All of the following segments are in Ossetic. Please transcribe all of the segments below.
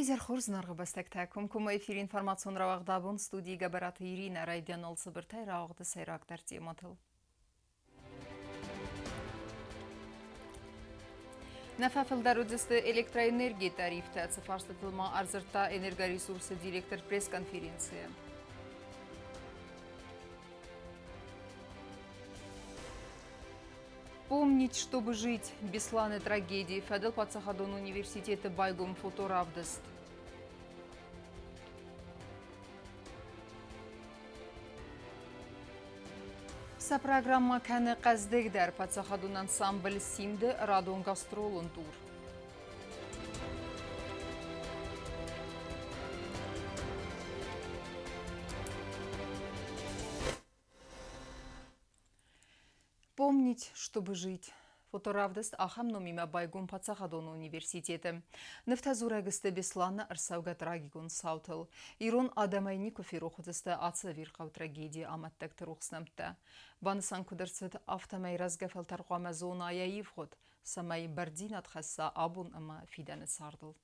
Изӕр хорз, зынаргъ бӕстӕгтӕ! Комкоммӕ эфир информацион рауагъд абон студийы Гӕбӕраты Иринӕ райдианыл цыбыртӕй рауагъды сӕйрагдӕр темӕтыл. Нӕ фӕфылдӕр уыдзысты электроэнергийы тарифтӕ, цы фарстытыл ма ӕрдзырдта энергоресурсы директор пресс-конференцийы. Помнить, чтобы жить. Бесланы трагедии фӕдыл паддзахадон университеты байгом фоторавдыст. Сӕ программӕ кӕны хъӕздыгдӕр паддзахадон ансамбль «Симды» радон гастролон тур. Помнить, чтобы жить. Фоторавдыст ахӕм номимӕ байгом паддзахадон университеты. Нывтӕ дзурӕг сты Беслӕны ӕрцӕугӕ трагикон цаутыл. Ирон адӕмӕй никуы ферох уыдзысты ацы ӕвирхъау трагедийы амӕттӕгты рухс нӕмттӕ. Банысан куыд ӕрцыд, афтӕмӕй рӕзгӕ фӕлтӕр хъуамӕ зона йӕ ивгъуыд, цӕмӕй бӕрндзинад хӕсса абон ӕмӕ фидӕны цардыл.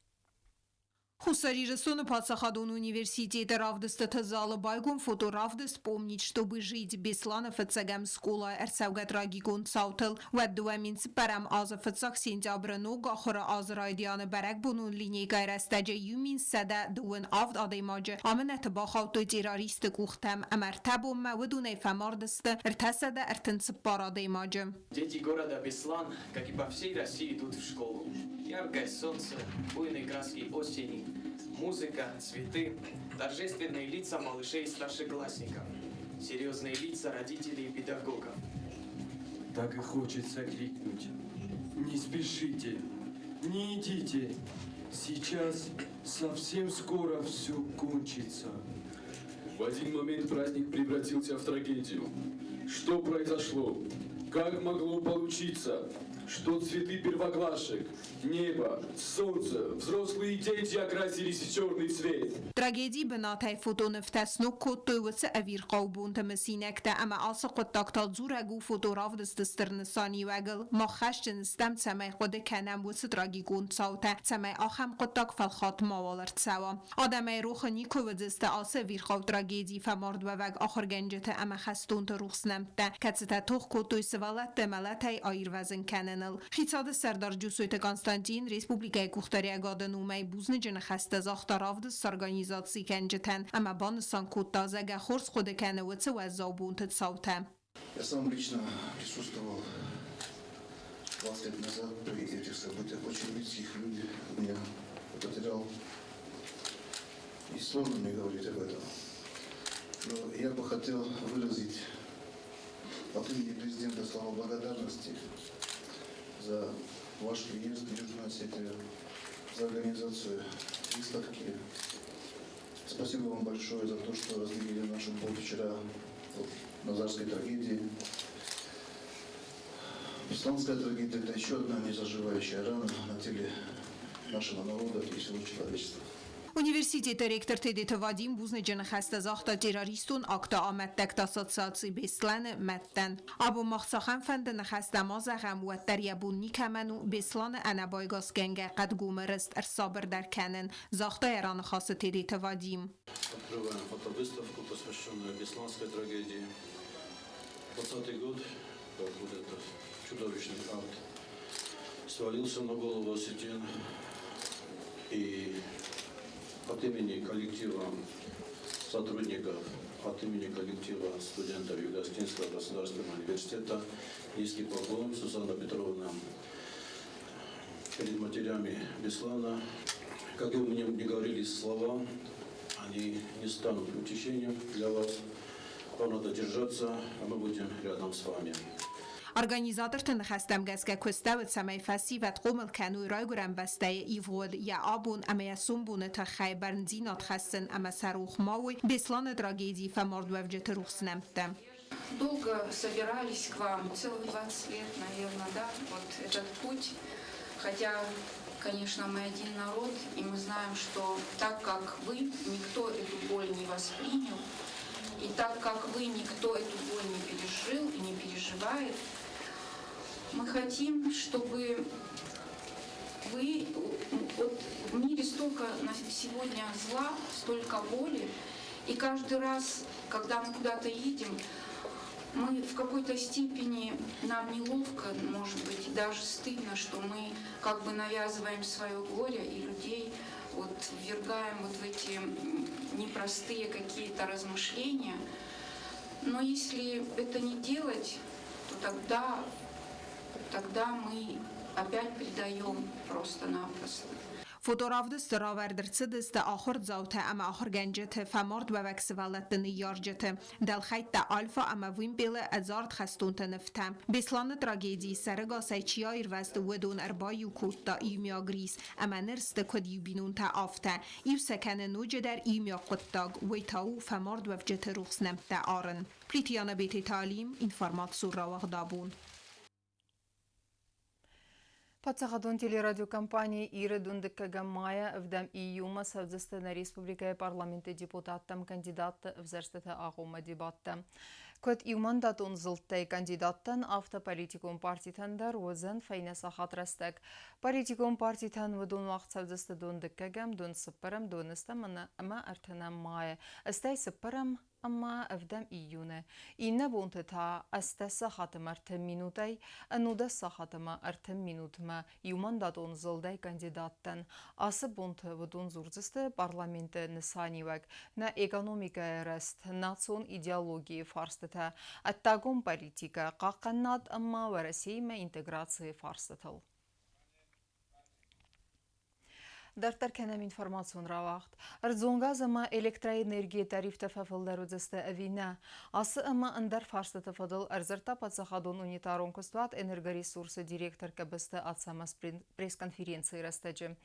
Хуссар Ирыстоны паддзахадон университеты равдыстыты залы байгом фоторавдыст «Помнить, чтобы жить» Беслӕны фыццӕгӕм скъолайы ӕрцӕугӕ трагикон цаутыл. Уӕд 2004 азы фыццаг сентябры ног ахуыры азы райдианы бӕрӕгбонон линейкӕйы рӕстӕджы 1127 адӕймаджы амынӕты бахаудтой террористты къухтӕм ӕмӕ ӕртӕ бонмӕ уыдонӕй фӕмард сты 334 адӕймаджы. Дети города Беслан, как и по всей России, идут в школу. Яркое солнце, буйные краски осени, музыка, цветы, торжественные лица малышей и старшеклассников, серьезные лица родителей и педагогов. Так и хочется крикнуть. Не спешите, не идите. Сейчас совсем скоро все кончится. В один момент праздник превратился в трагедию. Что произошло? Как могло получиться, что цветы первоклашек, небо, солнце, взрослые дети окрасились в черный цвет? Трагедийы бынатӕй фотонывтӕ сног кодтой уыцы ӕвирхъау бонты мысинӕгтӕ ӕмӕ ацы хъуыддаг та дзурӕг у фоторавдысты стыр нысаниуӕгыл. Мах хӕсджын стӕм, цӕмӕй хъуыды кӕнӕм уыцы трагикон цаутӕ, цӕмӕй ахӕм хъуыддаг фӕлхатт мауал ӕрцӕуа. Адӕмӕй рохы никуы уыдысты ацы ӕвирхъау трагедийы фӕмардуӕвӕг ахуыргӕнджыты ӕмӕ хӕстонты рухс нӕмттӕ, кӕцытӕ тох кодтой сывӕллӕтты мӕлӕтӕй аирвӕзын кӕныныл. Хицауады сӕрдар Джусойты Константин республикӕйы къухдариӕгады номӕй бузныджы ныхӕстӕ загъта равдыст сорганизаци кӕнджытӕн ӕмӕ банысан кодта, зӕгъгӕ, хорз хъуыды кӕны уыцы уӕззау бонты цаутӕ. Я сам лично присутствовал 20 лет назад при этих событиях. Очень близких людей у меня потерял. И сложно мне говорить об этом. Но я бы хотел выразить от имени президента слова благодарности за ваш приезд в Южную Осетию, за организацию выставки. Спасибо вам большое за то, что разделили нашу боль вчера от Назарской трагедии. Бесланская трагедия – это еще одна незаживающая рана на теле нашего народа и всего человечества. Университеты ректор Тедеты Вадим бузныджы ныхӕстӕ загъта террористон акты амӕттӕгты ассоциаци Беслӕны мӕдтӕн. Абон мах цахӕмфӕнды ныхӕстӕ ма зӕгъӕм, уӕддӕр йӕ бон никӕмӕн у Беслӕны ӕнӕбайгасгӕнгӕ хъӕдгомы рыст ӕрсабырдӕр кӕнын, загъта йӕ раныхасы Тедеты Вадим. Открываем фотовыставку, посвященную Бесланской трагедии. 20 год, как вот этот чудовищный акт свалился на голову осетин. И от имени коллектива сотрудников, от имени коллектива студентов Юго-Осетинского государственного университета низкий поклон, Сусанна Петровна, перед матерями Беслана. Как бы мне не говорили слова, они не станут утешением для вас. Вам надо держаться, а мы будем рядом с вами. Организаторты ныхӕстӕм гӕсгӕ куыстӕуы, цӕмӕй фӕсивӕд хъомыл кӕной райгуырӕн бӕстӕйы ивгъуыд, йӕ абон ӕмӕ йӕ сомбоны тыххӕй бӕрндзинад хӕссын ӕмӕ сӕ рох ма уой Беслӕны трагедийы фӕмардуӕвджыты рухс нӕмттӕ. Долго собирались к вам, целых 20 лет, наверное, да, вот этот путь. Хотя, конечно, мы один народ, и мы знаем, что так как вы, никто эту боль не воспринял, и так как вы, никто эту боль не пережил и не переживает, мы хотим, чтобы вы... Вот в мире столько столько на сегодня зла, столько боли. И каждый раз, когда мы куда-то едем, мы в какой-то степени, нам неловко, может быть, даже стыдно, что мы как бы навязываем свое горе и людей вот ввергаем вот в эти непростые какие-то размышления. Но если это не делать, то тогда мы опять предаем просто-напросто. Фоторавдысты равӕрд ӕрцыдысты ахуырдзаутӕ ӕмӕ ахуыргӕнджыты, фӕмардуӕвӕг сывӕллӕтты ныййарджыты, дӕлхӕйттӕ Альфа ӕмӕ Вымпел-ы ӕдзард хӕстонты нывтӕ. Беслӕны трагедийы сӕрыгасӕй чи аирвӕзт, уыдон ӕрбаиу кодта иумиаг рис, ӕмӕ ныр сты куыд иу бинонтӕ, афтӕ. Иу сӕ кӕны ноджыдӕр иумиаг хъуыддаг, уый та у фӕмардуӕвджыты рухс нӕмттӕ арын. Плиты Яна Бететы Алим, информацион рауагъд абон. Паддзахадон телерадиокомпани Иры дыккӕгӕм майӕ ӕвдӕм июмӕ цӕудзысты нӕ республикӕйы парламенты депутаттӕм кандидатты ӕвзӕрстыты агъоммӕ дебаттӕ. Куыд иумандатон зылдтӕй кандидаттӕн, афтӕ политикон партитӕн дӕр уыдзӕн фӕйнӕ сахат рӕстӕг. Политикон партитӕн уыдон уагъд цӕудзысты дон дыккӕгӕм, дон цыппӕрӕм, дон ӕстӕм ӕмӕ ӕртынӕм майы, стӕй цыппӕрӕм ӕмӕ ӕвдӕм июны. Иннӕ бонты та 18 сахатмӕ 3 минутӕй 19 сахатмӕ 3 минутмӕ иумандатон зылдӕй кандидаттӕн. Ацы бонты уыдон дзурдзысты парламенты нысаниуӕг, нӕ экономикӕйы рӕзт, национ идеологийы фарстытӕ, ӕддагон политикӕ, хъахъхъӕнынад ӕмӕ Уӕрӕсеимӕ интеграцийы фарстытыл. Дарддӕр кӕнӕм информацион рауагъд. Ӕрдзон газ ӕмӕ электроэнергийы тарифтӕ фӕфылдӕр уыдзысты ӕви нӕ? Ацы ӕмӕ ӕндӕр фарстыты фӕдыл ӕрдзырдта паддзахадон унитарон куыстуат «Энергоресурс»-ы директор Къӕбысты Ацӕмӕз пресс-конференцийы рӕстӕджы.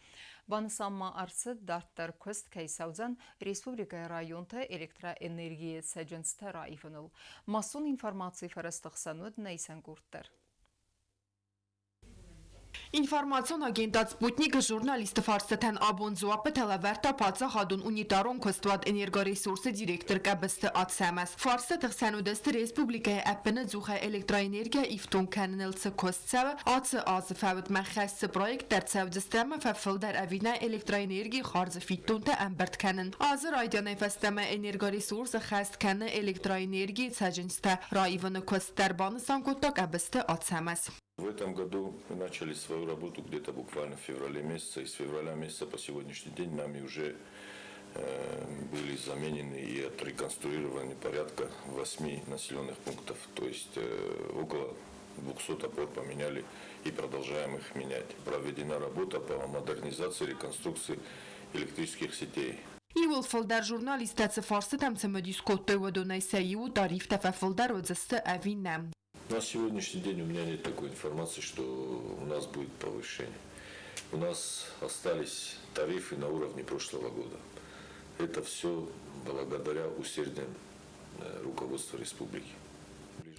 Банысан ма ӕрцыд, дарддӕр куыст кӕй цӕудзӕн республикӕйы районты электроэнергийы цӕджындзтӕ раивыныл. Массон информацийы фӕрӕзты хсӕн уыд нӕ исӕн къорд дӕр. Информацион агентад «Спутник» журналистты фарстытӕн абон дзуаппытӕ лӕвӕрдта паддзахадон унитарон куыстуат «Энергоресурс»-ы директор Къӕбысты Ацӕмӕз. Фарстыты хсӕн уыдысты республикӕйы ӕппынӕдзухӕй электроэнергийӕ ифтонг кӕныныл цы куыст цӕуы, ацы азы фӕудмӕ хӕс цы проект ӕрцӕудзысты ӕмӕ фӕфылдӕр ӕви нӕ электроэнергийы хардзы фиддонтӕ ӕмбырд кӕнын. Азы райдианӕй фӕстӕмӕ «Энергоресурс»-ы хӕст кӕны электроэнергийы цӕджындзтӕ раивыны куыст дӕр, банысан кодта Къӕбысты Ацӕмӕз. В этом году мы начали свою работу где-то буквально в феврале месяце. И с февраля месяца по сегодняшний день нами уже были заменены и отреконструированы порядка 8 населенных пунктов. То есть около 200 опор поменяли и продолжаем их менять. Проведена работа по модернизации, реконструкции электрических сетей. Иууыл фылдӕр журналисттӕ цы фарстытӕм цымыдис кодтой, уыдонӕй сӕ иу тарифтӕ фӕфылдӕр уыдзысты ӕви нӕ. На сегодняшний день у меня нет такой информации, что у нас будет повышение. У нас остались тарифы на уровне прошлого года. Это все благодаря усердиям руководства республики.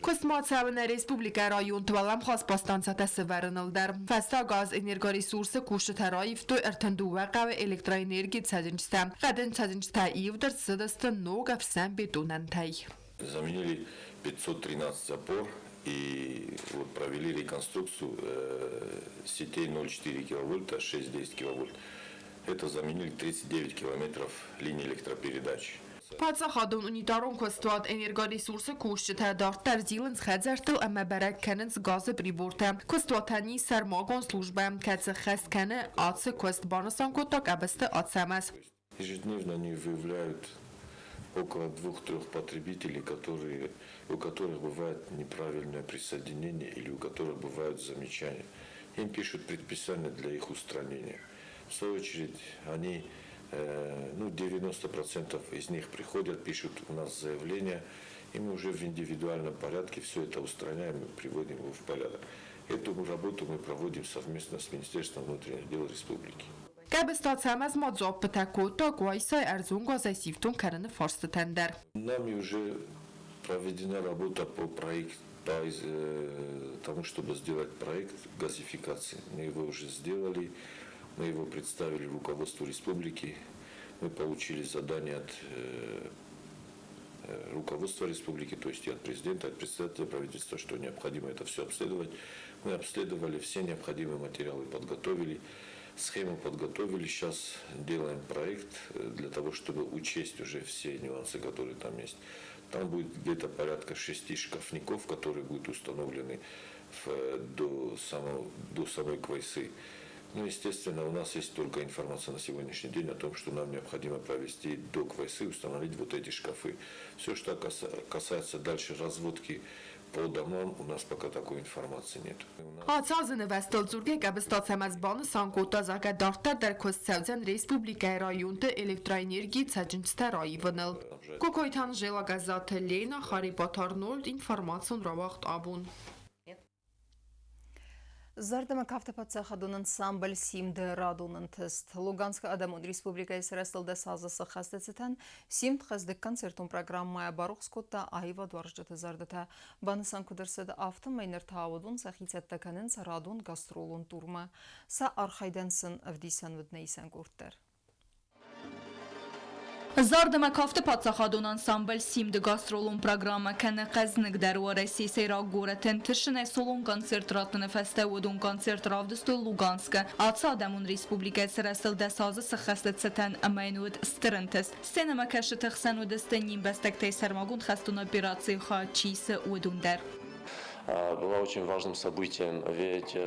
Куыст ма цӕуы нӕ республикӕйы районты уӕлӕмхас подстанцӕтӕ сӕвӕрыныл дӕр. Фӕстаг аз «Энергоресурс»-ы кусджытӕ раивтой 32 хъӕуы электроэнергийы цӕджындзтӕ. Хъӕдын цӕджындзтӕ ивд ӕрцыдысты ног ӕфсӕн бетонӕнтӕй. Заменили 513 опор и вот провели реконструкцию сетей 0,4 киловольта, 6,10 киловольт. Это заменили 39 километров линий электропередач. Паддзахадон унитарон куыстуат «Энергоресурс»-ы кусджытӕ дарддӕр зилынц хӕдзӕрттыл ӕмӕ бӕрӕг кӕнынц газы прибортӕ. Куыстуатӕн ис сӕрмагонд службӕ, кӕцы хӕс кӕны ацы куыст, банысан кодта Къӕбысты Ацӕмӕз. Ежедневно они выявляют около 2-3 потребителей, у которых бывает неправильное присоединение или у которых бывают замечания. Им пишут предписания для их устранения. В свою очередь, они, ну, 90% из них приходят, пишут у нас заявление, и мы уже в индивидуальном порядке все это устраняем и приводим его в порядок. Эту работу мы проводим совместно с Министерством внутренних дел республики. Къӕбысты Ацӕмӕз ма дзуаппытӕ кодта Къуайсайы ӕрдзон газӕй сифтонг кӕныны фарстытӕн дӕр. Нами уже проведена работа по проекту, по тому, чтобы сделать проект газификации. Мы его уже сделали, мы его представили руководству республики, мы получили задание от руководства республики, то есть и от президента, и от председателя правительства, что необходимо это все обследовать. Мы обследовали, все необходимые материалы подготовили. Схему подготовили, сейчас делаем проект для того, чтобы учесть уже все нюансы, которые там есть. Там будет где-то порядка 6 шкафников, которые будут установлены до самой Квайсы. Ну, естественно, у нас есть только информация на сегодняшний день о том, что нам необходимо провести до Квайсы, установить вот эти шкафы. Все, что касается дальше разводки по домам, у нас пока такой информации нет. Ацы азы нывӕзтыл дзургӕ Къӕбысты Ацӕмӕз банысан кодта, зӕгъгӕ, дарддӕр дӕр куыст цӕудзӕн республикӕйы районты электроэнергийы цӕджындзтӕ раивыныл. Кокойты Анжела, Гӕззаты Лена, Харебаты Арнольд, информацион рауагъд абон. Зӕрдӕмӕ кафты паддзахадон ансамбль «Симд» радон ӕнтыст. Луганскы адӕмон республикӕйы сырӕзтыл 10 азы сыххӕсты цытӕн «Симд» хъӕздыг концертон программӕйӕ барухс кодта аивадуарзджыты зӕрдӕтӕ. Банысан куыд ӕрцыд, афтӕмӕй ныр та уыдон сӕхи цӕттӕ кӕнынц радон гастролон турмӕ. Сӕ архайдӕн сын ӕвдисӕн уыд нӕ исӕн къорд дӕр. Зардӕмӕ кафты паддзахадон ансамбль «Симд»-ы гастролон программӕ кӕны хъӕзныгдӕр Уӕрӕсейы сӕйраг горӕтӕн тысынӕй солон концерт раттыны фӕстӕ уыдон концерт равдыстой Луганскы. Ацы адӕмон республикӕйы сырӕзтыл 10 азы сыххӕсты цытӕн ӕмӕ йын уыд стыр ӕнтыст. Сценӕмӕкӕсджыты хсӕн уыдысты не мбӕстӕгтӕй сӕрмагонд хӕстон операцийы хайад чи исы, уыдон дӕр. Была очень важным событием, ведь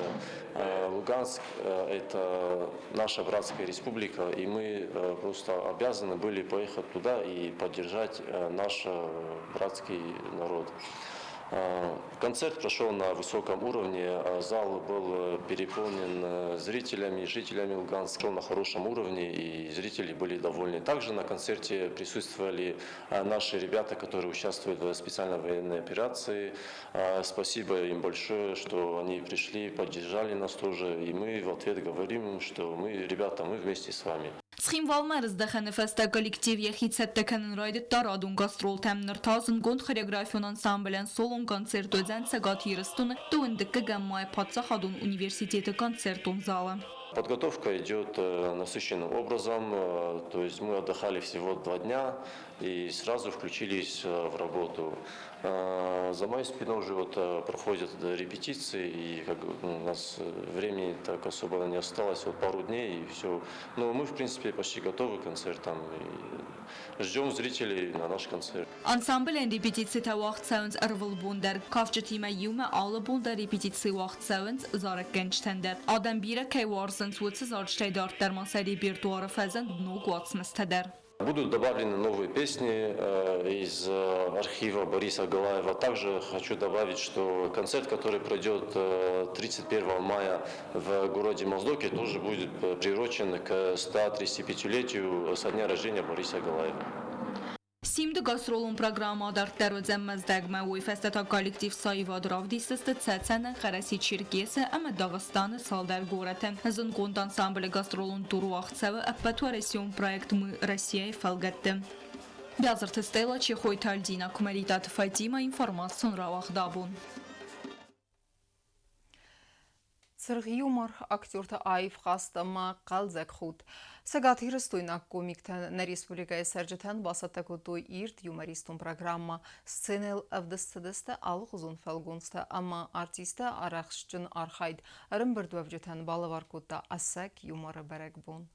Луганск – это наша братская республика, и мы просто обязаны были поехать туда и поддержать наш братский народ. Концерт прошел на высоком уровне, зал был переполнен зрителями, жителями Луганска на хорошем уровне, и зрители были довольны. Также на концерте присутствовали наши ребята, которые участвуют в специальной военной операции. Спасибо им большое, что они пришли, поддержали нас тоже, и мы в ответ говорим им, что мы, ребята, мы вместе с вами. Цхинвалмӕ ӕрыздӕхӕны фӕстӕ коллектив йӕхи цӕттӕ кӕнын райдыдта радон гастролтӕм. Ныр та зындгонд хореографион ансамблӕн солон концерт уыдзӕн Цӕгат Ирыстоны 12 майы паддзахадон университеты концертон залы. Подготовка идет насыщенным образом, то есть мы отдыхали всего 2 дня и сразу включились в работу. За моей спиной уже вот проходят репетиции, и как ну, у нас времени так особо не осталось, вот пару дней и все. Но мы, в принципе, почти готовы к концертам. И ждем зрителей на наш концерт. Ансамблӕн репетицитӕ уагъд цӕуынц ӕрвылбон дӕр. Кафджытимӕ иумӕ алы бон дӕр репетици уагъд цӕуынц зарӕггӕнджытӕн дӕр. Адӕм бирӕ кӕй уарзынц, уыцы зарджытӕй дарддӕр ма сӕ репертуары фӕзынд ног уацмыстӕ дӕр. Будут добавлены новые песни из архива Бориса Галаева. Также хочу добавить, что концерт, который пройдет 31 мая в городе Моздоке, тоже будет приурочен к 135-летию со дня рождения Бориса Галаева. Симд-ы гастролон программӕ адарддӕр уыдзӕн Мӕздӕгмӕ, уый фӕстӕ та коллектив сӕ аивад равдисдзысты Цӕцӕны, Хъӕрӕсе-Черкесы ӕмӕ Дагъыстаны цалдӕр горӕты. Зындгонд ансамблы гастролон тур уагъд цӕуы ӕппӕтуӕрӕсеон проект «Мы Россия»-йы фӕлгӕтты. Бязырты Стелла, Чехойты Альдина, Куымӕридаты Фатимӕ, информацион рауагъд абон. Цыргъ юмор, актерты аив хъазт ӕмӕ хъӕлдзӕг худт. Цӕгатирыстойнаг комиктӕ нӕ республикӕйы цӕрджытӕн бацӕттӕ кодтой ирд юмористон программӕ. Сценӕйыл ӕвдыст цыдысты алыхуызон фӕлгонцтӕ ӕмӕ артисттӕ арӕхстджын архайд ӕрӕмбырдуӕвджытӕн балӕвар кодта ӕцӕг юморы бӕрӕгбон.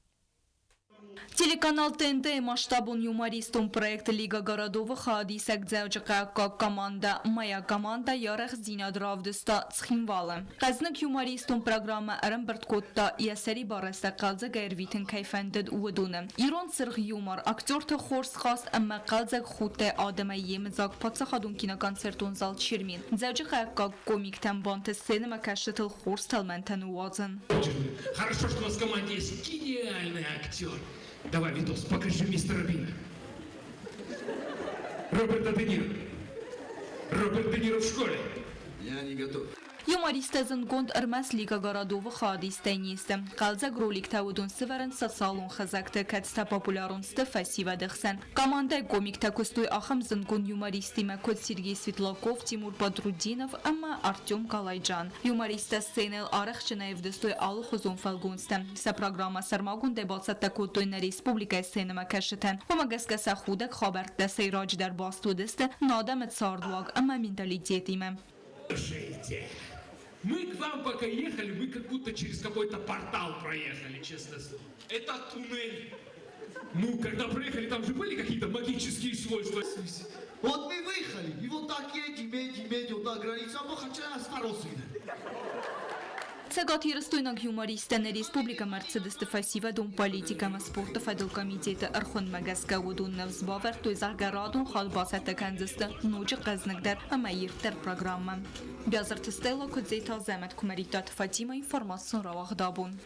Телеканал ТНТ масштабон юмористон проект «Лига городов»-ы хайадисӕг дзӕуджыхъӕуккаг командӕ «Моя команда» йӕ арӕхстдзинад равдыста Цхинвалы. Хъӕзныг юмористон программӕ ӕрӕмбырд кодта, йӕ сӕрибар рӕстӕг хъӕлдзӕгӕй ӕрвитын кӕй фӕндыд, уыдоны. Ирон цыргъ юмор, актерты хорз хъазт ӕмӕ хъӕлдзӕг худтӕй адӕмӕй йемыдзаг паддзахадон киноконцертон зал «Чермен». Дзӕуджыхъӕуккаг комиктӕн бантыст сценӕмӕкӕсджытыл хорз тӕлмӕнтӕ ныууадзын. Хорошо, что у нас в команде есть гениальный актер. Давай, Видос, покажи мистера Бина. Роберта Де Ниро. Роберт Де Ниро в школе. Я не готов. Юмористтӕ зындгонд ӕрмӕст Лига городов-ы хайадисттӕй не сты. Хъӕлдзӕг роликтӕ уыдон сӕвӕрынц социалон хызӕгты, кӕцытӕ популярон сты фӕсивӕды хсӕн. Командӕйы комиктӕ куыстой ахӕм зындгонд юмористтимӕ, куыд Сергей Светлаков, Тимур Бадрутдинов ӕмӕ Артем Калайджан. Юмористтӕ сценӕйыл арӕхстджынӕй ӕвдыстой алыхуызон фӕлгонцтӕ. Сӕ программӕ сӕрмагондӕй бацӕттӕ кодтой нӕ республикӕйы сценӕмӕкӕсджытӕн. Уымӕ гӕсгӕ сӕ худӕг хабӕрттӕ сӕйраджыдӕр баст уыдысты нӕ адӕмы цардуаг ӕмӕ менталитетимӕ. Слушайте. Мы к вам пока ехали, мы как будто через какой-то портал проехали, честно слово. Это туннель. Ну, когда проехали, там же были какие-то магические свойства. Вот мы выехали, и вот так едем, едем, едем до границы, а хотя старался. Цӕгатирыстойнаг юмористтӕ нӕ республикӕмӕ ӕрцыдысты фӕсивӕдон политикӕ ӕмӕ спорты фӕдыл комитеты ӕрхуынмӕ гӕсгӕ. Уыдон ныфс бавӕрдтой, зӕгъгӕ, радон хатт бацӕттӕ кӕндзысты ноджы хъӕзныгдӕр ӕмӕ ирддӕр программӕ. Биазырты Стелла, Куыдзеты Азӕмӕт, Куымӕридтаты Фатимӕ, информацион рауагъд абон.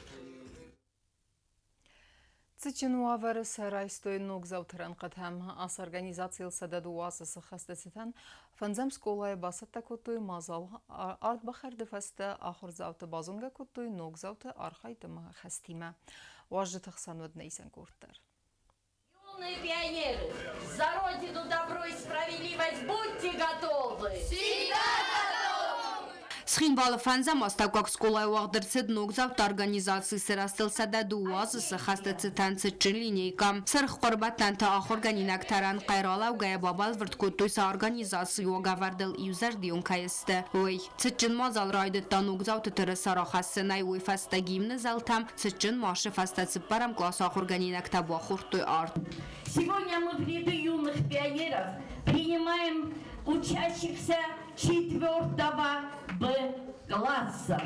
Цытджын уавӕры сӕ райстой ногдзауты рӕнхъытӕм. Ацы организацийыл 102 азы сыххӕсты цытӕн фӕндзӕм скъолайы бацӕттӕ кодтой мадзал. Ардбахӕрды фӕстӕ ахуырдзауты базонгӕ кодтой ногдзауты архайд ӕмӕ хӕстимӕ. Уазджыты хсӕн уыд нӕ исӕн къорд дӕр. Юные пионеры, за Родину, добро и справедливость будьте готовы! Всегда готовы! Цхинвалы фӕндзӕм астӕуккаг скъолайы уагъд ӕрцыд ногдзауты организацийы сырӕзтыл 102 азы сыхӕсты цытӕн цытджын линейкӕ. Сырх хъуырбӕттӕнты ахуыргӕнинӕгтӕ рӕнхъӕй ралӕугӕйӕ бабӕлвырд кодтой сӕ организацийы уагӕвӕрдыл иузӕрдион кӕй сты, уый. Цытджын мадзал райдыдта ногдзауты тырыса рахӕссынӕй, уый фӕстӕ гимны зӕлтӕм цытджын маршы фӕстӕ цыппӕрӕм къласы ахуыргӕнинӕгтӕ бахордтой арт. Сегодня мы в ряды юных пионеров принимаем учащихся четвертого Б класса.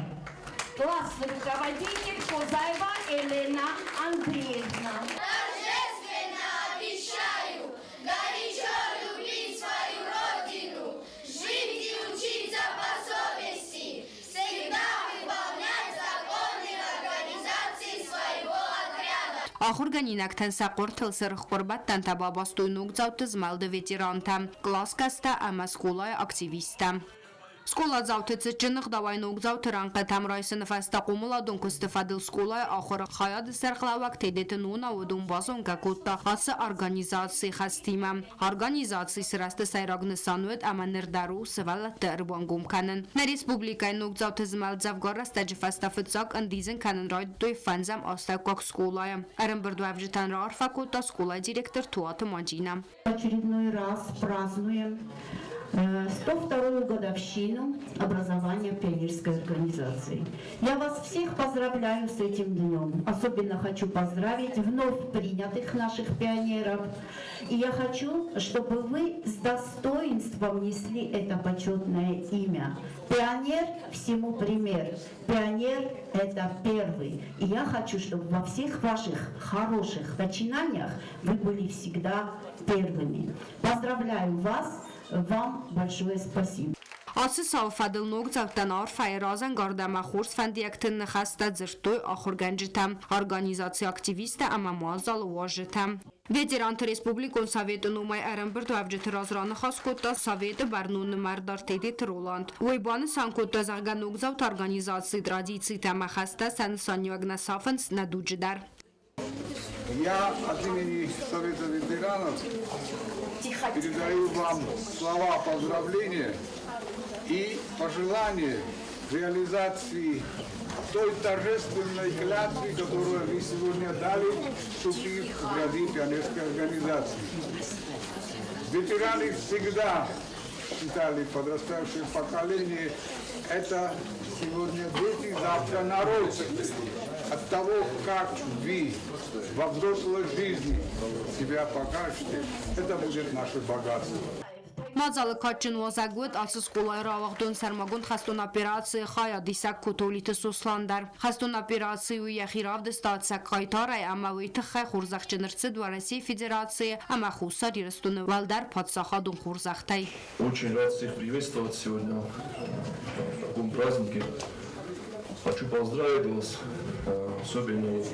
Классный руководитель Козаева Елена Андреевна. Торжественно обещаю горячо любить свою родину, жить и учиться по совести, всегда выполнять законы организации своего отряда. Ахуыргӕнинӕгтӕн сӕ хъуыртыл сырх хъуырбӕттӕнтӕ бабастой ногдзауты змӕлды ветерантӕ, къласгӕстӕ ӕмӕ скъолайы активисттӕ. Скъоладзауты цытджын ӕгъдауӕй ногдзауты рӕнхъытӕм райсыны фӕстӕ хъомыладон куысты фӕдыл скъолайы ахуыры хайады сӕргълӕууӕг Тедеты Нона уыдон базонгӕ кодта ацы организацийы хӕстимӕ. Организацийы сырӕзты сӕйраг нысан уыд ӕмӕ ныр дӕр у сывӕллӕтты ӕрбангом кӕнын. Нӕ республикӕйы ногдзауты змӕлд дзӕвгар рӕстӕджы фӕстӕ фыццаг ӕндидзын кӕнын райдыдтой фӕндзӕм астӕуккаг скъолайы. Ӕрӕмбырдуӕвджытӕн раарфӕ кодта скъолайы директор Туаты Мадинӕ. Очередной раз празднуем 102-ю годовщину образования пионерской организации. Я вас всех поздравляю с этим днем. Особенно хочу поздравить вновь принятых наших пионеров. И я хочу, чтобы вы с достоинством несли это почетное имя. Пионер всему пример. Пионер – это первый. И я хочу, чтобы во всех ваших хороших начинаниях вы были всегда первыми. Поздравляю вас, вам большое спасибо. Ацы цауы фӕдыл ногдзӕуттӕн арфӕйы разӕнгард ӕмӕ хорз фӕндиӕгты ныхӕстӕ дзырдтой ахуыргӕнджытӕ, организацийы активисттӕ ӕмӕ мадзалы уазджытӕ. Ветеранты республикон советы номӕй ӕрӕмбырдуӕвджыты раз раныхас кодта советы бӕрнон нымӕрдар Тедеты Роланд. Уый банысан кодта, зӕгъгӕ, ногдзауты организацийы традицитӕ ӕмӕ хӕстӕ сӕ нысаниуӕг нӕ сафынц нӕ дуджы дӕр. Я от имени Совета ветеранов передаю вам слова поздравления и пожелания реализации той торжественной клятвы, которую вы сегодня дали, вступив в ряды пионерской организации. Ветераны всегда считали подрастающее поколение это сегодня дети, завтра народ. От того, как вы во взрослой жизни себя покажете, это будет наше богатство. Мадзалы кадджын уазӕг уыд ацы скъолайы рауагъдон сӕрмагонд хӕстон операцийы хайадисӕг Котолиты Сослан дӕр. Хӕстон операцийы уый йӕхи равдыста ӕцӕг хъайтарӕй ӕмӕ уый тыххӕй хорзӕхджын ӕрцыд Уӕрӕсейы Федерацийы ӕмӕ Хуссар Ирыстоны уӕлдӕр паддзахадон хорзӕхтӕй. Очень рад всех приветствовать сегодня на таком празднике. Хочу поздравить вас, особенно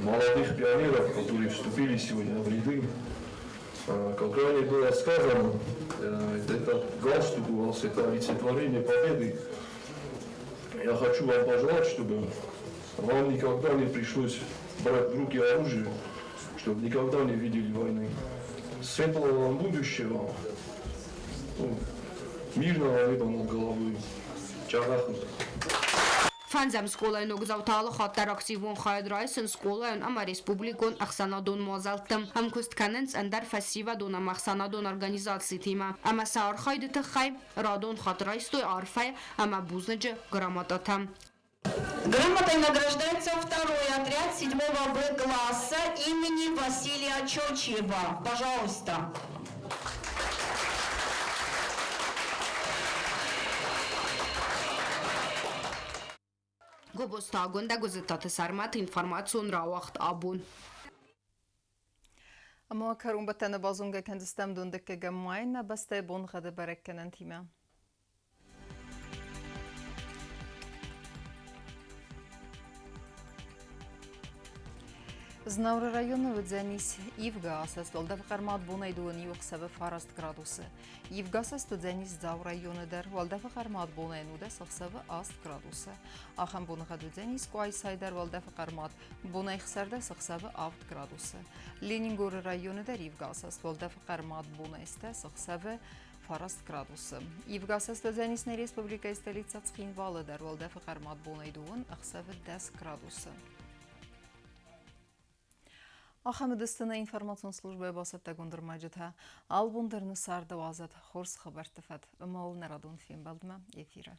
молодых пионеров, которые вступили сегодня в ряды. Как ранее было сказано, это галстук у вас, это олицетворение победы. Я хочу вам пожелать, чтобы вам никогда не пришлось брать в руки оружие, чтобы никогда не видели войны. Светлого вам будущего, ну, мирного неба над головой. Чагахут. Фӕндзӕм скъолайы ногдзаутӕ алы хатт дӕр активон хайад райсынц скъолайон ӕмӕ республикон ӕхсӕнадон мадзӕлтты. Ӕмкуыст кӕнынц ӕндӕр фӕсивӕдон ӕмӕ ӕхсӕнадон организацитимӕ ӕмӕ сӕ архайды тыххӕй радон хатт райстой арфӕ ӕмӕ бузныджы грамотатӕ. Грамотой награждается второй отряд 7 Б класса имени Василия Чочева. Пожалуйста. Гобозты Агуындӕ, Гуызыттаты Сӕрмӕт, информацион рауагъд абон. Ӕмӕ кӕронбӕттӕны базонгӕ кӕндзыстӕм дондӕггӕгӕм мӕй нӕ бӕстӕйы боныгъӕды бӕрӕггӕнӕнтимӕ. Знауыры районы уыдзӕнис ивгӕ асӕст, уӕлдӕфы хъӕрмад бонӕй дыууын иу ӕхсӕвы 9 градусы. Ивгӕ асӕст уыдзӕнис Дзауы районы дӕр, уӕлдӕфы хъӕрмад бонӕй 19 ӕхсӕвы 8 градусы. Ахӕм боныгъӕд уыдзӕнис Къуайсайы дӕр, уӕлдӕфы хъӕрмад бонӕй 16 ӕхсӕвы 7 градусы. Ленингоры районы дӕр ивгӕ асӕст, уӕлдӕфы хъӕрмад бонӕй 10 ӕхсӕвы 9 градусы. Ивгӕ асӕст уыдзӕнис нӕ республикӕйы столицӕ Цхинвалы дӕр, уӕлдӕфы хъӕрмад бонӕй дыууын ӕхсӕвы 10 градусы. Ахӕм уыдысты нӕ информацион службӕйы бацӕттӕгонд ӕрмӕджытӕ. Албон дӕр нӕ царды уадзӕд хорз хабӕртты фӕд ӕмӕ нӕ радон фембӕлдмӕ эфиры.